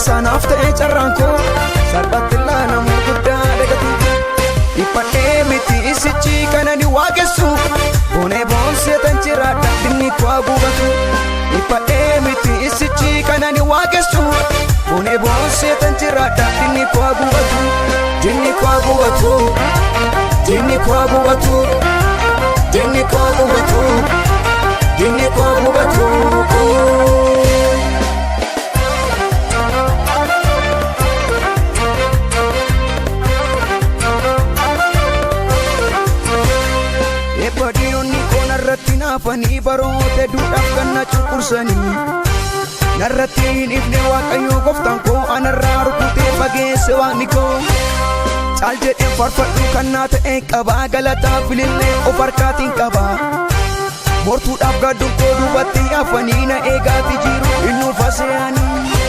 Keessaa naaf ta'e carraan koo, salphaatti ilaalamuu guddaa dagatu. Dhiphadhee miti isichi kana ni waaqessu, boonee boonsee tan jiraadha, dinni koo gubatu. Dhiphadhee miti isichi kana ni waaqessu, boonee boonsee tan jiraadha, dinni koo gubatu. Dinni koo gubatu, dinni koo gubatu, dinni koo gubatu, dinni koo gubatu. Eebba diinonni koo narratti naafanii, baroota duudhaaf kan na cunqursanii. Narratti hin ifne Waaqayyo gooftaan koo, anarraa rukutee fageesse waaqni koo. Caal jedheen faarfadhu kan naa ta'e qabaa, galataa filillee of harkaatiin qabaa. Mortuudhaaf gadduun koo duubatti hafanii, na eegaati jiru inni ulfase'anii.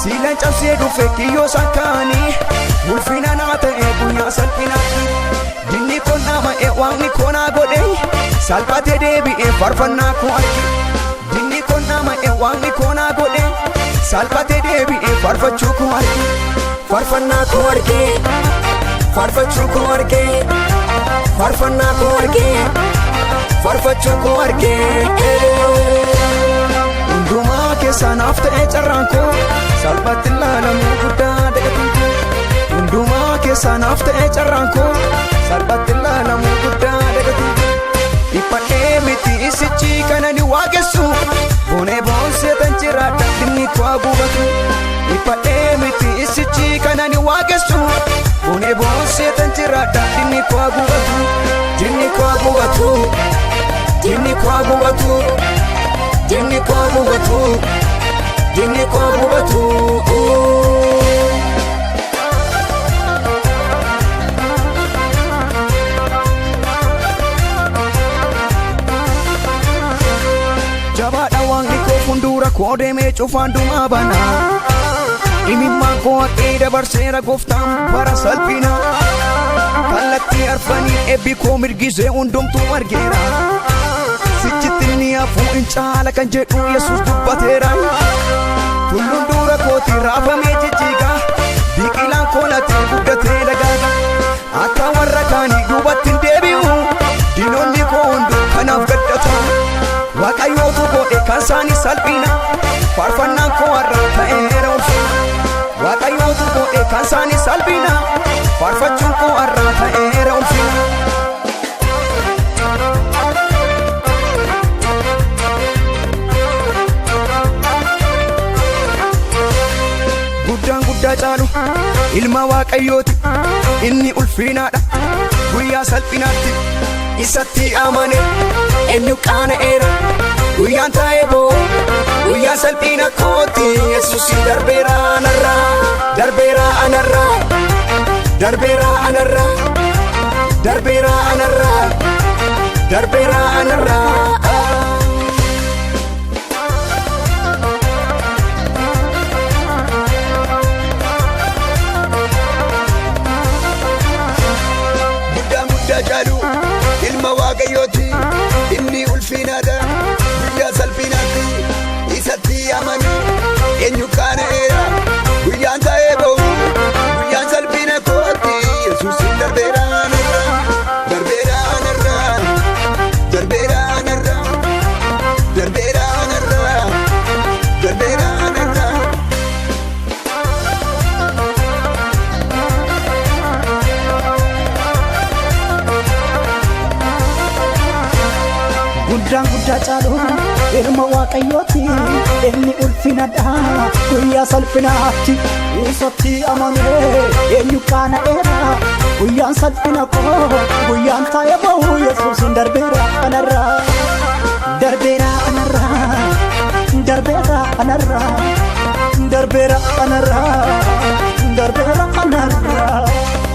Siilaan cabsee dhufe kiyyoo isaan kaanii, ulfina naa ta'e guyyaa salphinaatti. Dinni koo dhaama'e, waaqni koo naa godhe, salphatee deebi'ee faarfannaa koo arge. Dinni koo dhaama'e, waaqni koo naa godhe, salphatee deebi'ee faarfachuu koo arge. Faarfannaa koo arge, faarfachuu koo arge, faarfannaa koo arge, faarfachuu koo arge. Hundumaa keessaa naaf ta'e carraan koo, salphaatti ilaalamuu guddaa dagatu. Hundumaa keessaa naaf ta'e carraan koo, salphaatti ilaalamuu guddaa dagatu. Dhiphadhee miti isichi kana ni waaqessu, boonee boonsee tan jiraadha, dinni koo gubatu. Dhiphadhee miti isichi kana ni waaqessu, boonee boonsee tan jiraadha, dinni koo gubatu. Dinni koo gubatu, dinni koo gubatu, dinni koo gubatu, dinni koo gubatu. Jabaadha waaqni koo, fuuldura koo deemee cufaan dumaa bana. Imimmaan koo haqee dabarseera gooftaan bara salphina. Kallattii arfanii eebbi koo mirgisee hundumtuu argeera. Sichitti inni hafuu hin caala kan jedhu Yesuus dubbateera. Tulluun dura kooti raafamee jijjiiga. Biqilaan koo latee guddatee dagaaga. Akka warra kaanii duubatti hin deebi'u. Diinonni koo hunduu kanaaf gaddata. Waaqayyootu godhe kan isaanii salphina. Faarfannaan koo har'a ta'eera ulfina. Waaqayyootu godhe kan isaanii salphina. Faarfachuun koo har'a ta'eera ulfina. Guddaan guddaa caalu ilma Waaqayyooti. Inni ulfinaadha guyyaa salphinaatti. Isatti amane eenyu qaana'eera? Guyyaan taa'ee boo guyyaa salphina kooti, Yesuus darbeera anarraa, darbeera anarraa, darbeera anarraa, darbeera anarraa, darbeera anarraa. Guddaan guddaa caalu ilma Waaqayyooti. Inni ulfinaadha guyyaa salphinaatti. Isatti amane eenyu qaana'eera? Guyyaan taa'ee ba'u guyyaan salphina kooti, Yesuus darbeera anarraa, darbeera anarraa, darbeera anarraa, darbeera anarraa, darbeera anarraa. Guddaan guddaa caalu ilma Waaqayyooti. Inni ulfinadha guyyaa salphinaatti. Isatti amanee eenyu qaana'eera? Guyyaan salphina koo guyyaan taa'ee bahu, Yesuus darbeera anarraa, darbeera anarraa, darbeera anarraa, darbeera anarraa, darbeera anarraa.